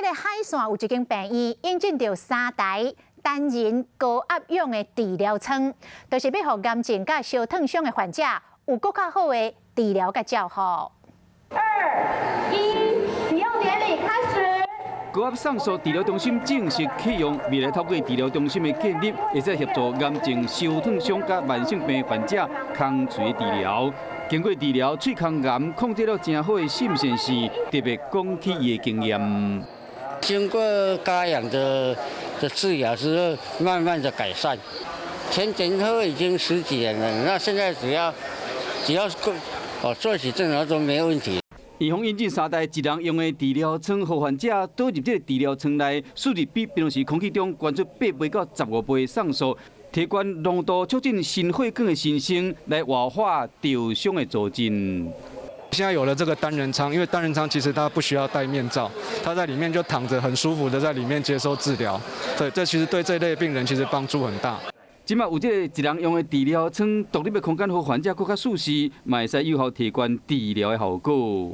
這个海線有一間病院引進著三台單人高壓氧的治療艙，就是欲予癌症佮燒燙傷的患者有閣較好的治療佮照護。二一，啟用典禮開始。高壓送素治療中心正式啟用，未來透過治療中心的建立，會使協助癌症、燒燙傷佮慢性病患者空喙治療。經過治療，喙腔癌控制了誠好的沈先生，特別講起伊的經驗。經過高氧的治療之後，慢慢的改善。前前後後已經十幾年了，那現在只要哦作息正常都沒問題。院方引進三台一人用的治療艙，予患者倒入這个治療艙內，輸入比平常時空氣中懸出8倍到15倍送素，提懸濃度，促進新血管的新生，來活化受傷的組織。現在有了這個單人艙，因為單人艙其實它不需要戴面罩，他在裡面就躺着，很舒服的在裡面接受治療。對，這其實對這類病人其實幫助很大。這馬有這個一人用的治療艙，獨立的空間，予患者閣較舒適，嘛會使有效提懸治療的效果。